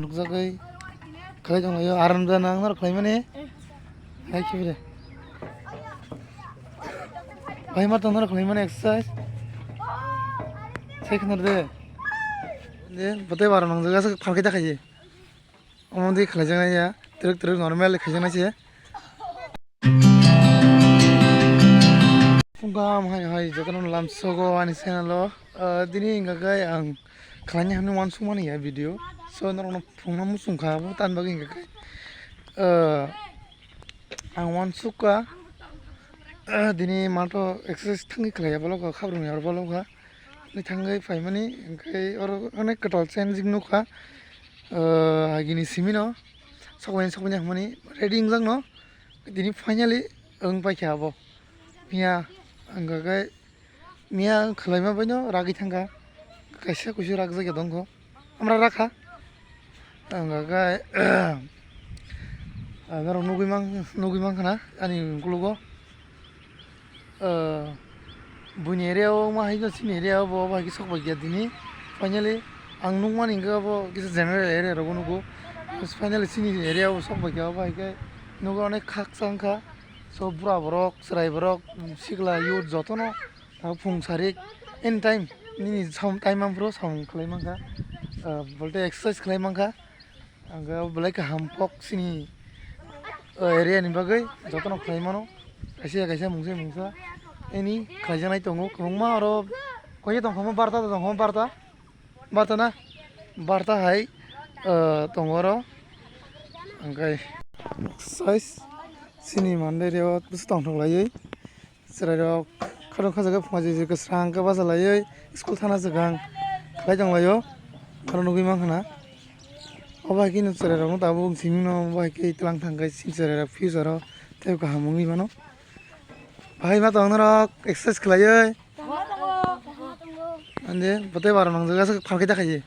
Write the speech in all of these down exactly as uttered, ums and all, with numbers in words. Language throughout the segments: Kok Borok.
Nukjagwi khlai tonglaio, aram jana ang norok khlaimani. Hai khibi de. Bai ma tong norok khlaimani exercise. Sai khna de. De, bote baro nang jaga sa phalkai ta khaye. Omo di khlai jana ya, truk truk normal khlai jana se. Phung kaham hai hai jotono lamsogo ani channel o. Ah, dini hingka khe ang khlaina hinwi uansukmani ya video. So norokno phungno muchung kha, abo tani bagwi hingka khe, ah, ang uansuk kha, ah, dini matho exercise thangwi khlai ya bolok kha, khabrumya bolok kha. Ni thangwi phaimani hingkhe oro onek kwtal changing nukha. Ah, agini simino sokbaini sokbaini hwnmani ready wngjakno. Tini finally wng paikha abo. Miya wngkha khe, miya wng khwlaima baino ragwi thangkha. Kaisa kuisu rakjak ya dongkho. Amra rakha. Wngkha khe, norok nugwi mang, nugwi mankha na ani ukologo. Ah, buini area o wngma hai no chini area o bo bai khe sok bai kha tini. Finally ang nukmani hwnkhe abo kisa general area rogo nugo. Finally chini area o sok bai kha, abo hai khe nugo onek khaksa wngkha. So bura borok, chwrai borok, sikla youth jotono abo phung sarik anytime nini sam time aphuru samung khlai mankha. Ah, bolte exercise khlai mankha. Ang khe belai kaham kok chini, o, area ni bagwi jotono khlai mano. Kaisa ya kaisa mungsa mungsa ani khlaijaknai tongo kwbangma oro. Koi tongkha mo barta tongkha mo barta, barta na, barta hai, o, tongo oro. Ang khe size chini mandai reo bwswk tongthok laiwi. Chwrairok khorang khajagwi phunga jiji kwsrang khe bachalaiwi school thana swkang khlai tonglaio. Aro nugwi mankha na obo hai kheno chwrairokno tabuk simi no obo hai khe tlang thang khe chini chwrairok future o tei kaham wngwi mano. Bahai ma tong norok exercise khlaiwi. Ande bote baro nang jaga se phalkai ta khaye.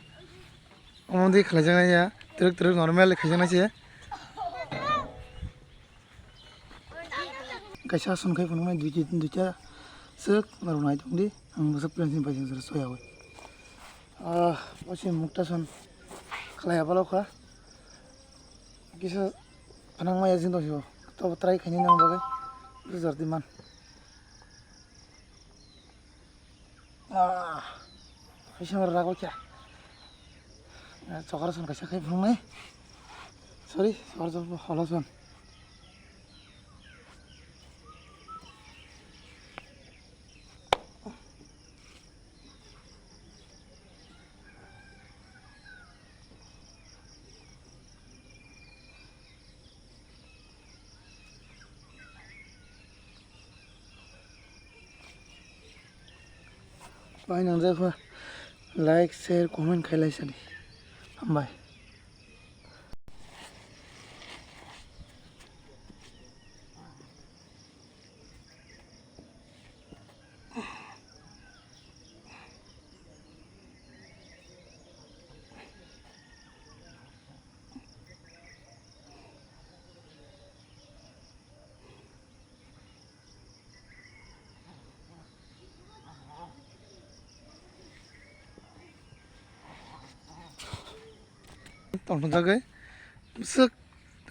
Omo di khlaijaknai ya, twrwk twrwk normal khaijaknai se. Kaisa son khai phunuknai duita, duita swk norok nai tongdi, ang bwswk plan sini paising sara soyawi. Ah, bo se mukta son khlai apalo kha. Kisa phanang maya jing tong sio, to try khaini nang bagwi. Result di man. Ah, kaisa rago kya? Ah, chokar son kaisa khai phunuknai. Sorry, chokar son holo son. Bai nang jak kha, like, share, comment khai lai sadi. Hambai. Tongthokjagwi bwswk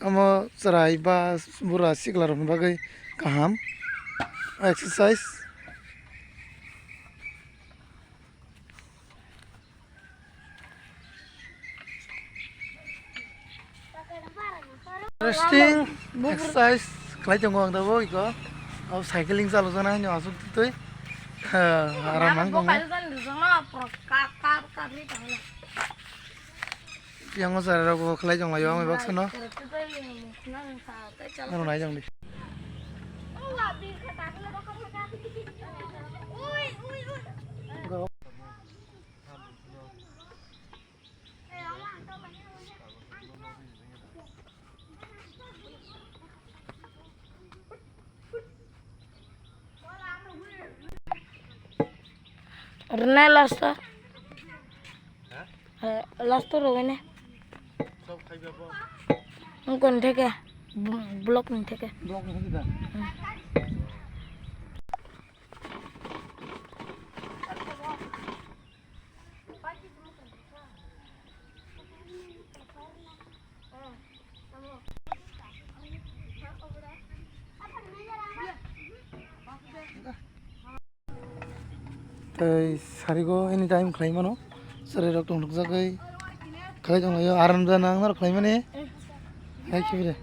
omo chwrai ba bura siklarokni bagwi kaham exercise. Resting exercise khlai tongo ang tabuk iko. Abo cycling chalokjaknai hwnwi aswk twi twi. Ha, aram nang tongo. Yang o chwrairok bo khlai tonglaio ang bai baksa no. Ano nai tongdi. Rwnai last o. Last o rwgwi ne. Wngkon theke, block ni theke. Block ni theke da. Hmm. Ei sarigo anytime khlai mano. Chwrai rok tong rwkjagwi khlai tong laio. Aram jana ang norok khlai mani. Hai khibi de.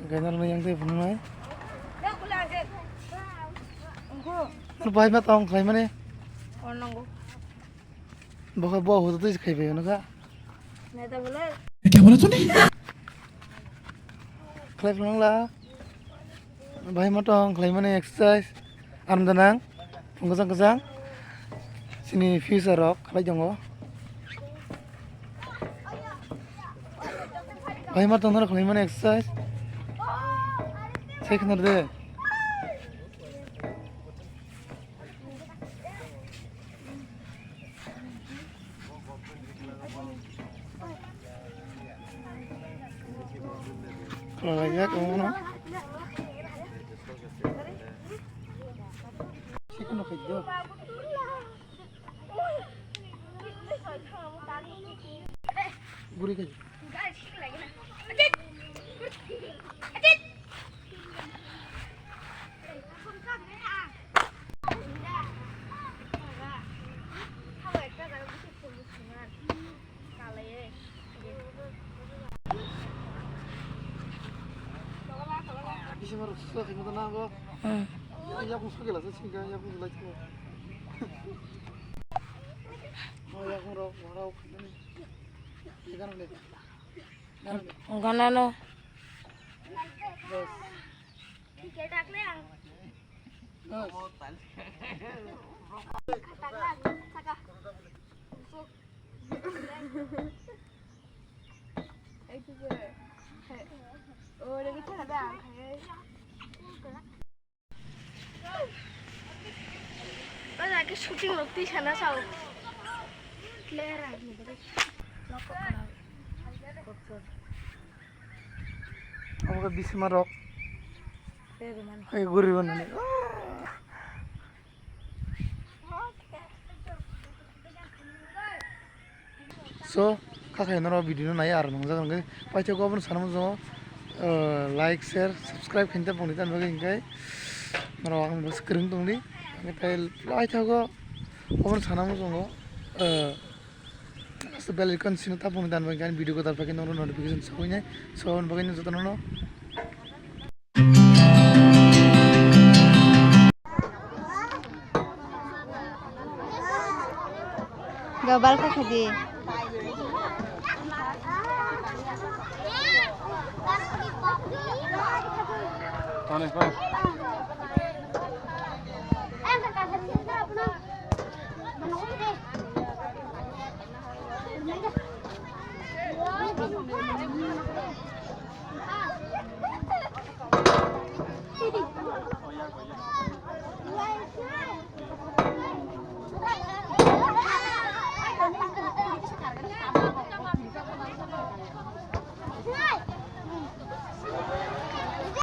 Gainarno yang tei phunuknai. Nor bai ma tong khlai mani. Bo khe bo hudu twi khai bai nokha. Kya bola tune? Khlai phunukla. Bai ma tong khlai mani exercise. Aram jana ang. Phung kwchang kwchang. Chini future rok khlai tongo. Bai ma tong norok khlai mani exercise. Sai khna de. Khlailaijak omono. Chikon no khaidi do. Guri khaidi. Bisimar susa khaima tana go. Hmm. Yakung susa gela sa singka yakung gela chiko. Oh yakung rok marau khaimani. Ikan ni. Ganano. Bas. Bas. Shooting rok twi sana sao. Obo khe bisima rok. Hai guri banani. So, kha khe norok video no nai ar nang jagan khe paithago obono sana muchungo, uh, like, share, subscribe khaina ta bongni tan bagwi hinkhe norok ang bwswk kwrwng tongdi. Hinkhe tai paithago obono sana muchungo, uh, bell icon sino ta bongni tan bagwi hinkhe ani video kwtal paikhe norok notification sogwi nai. So, aboni bagwi no jotono no. Gabal kha khadi. Tonic, tonic.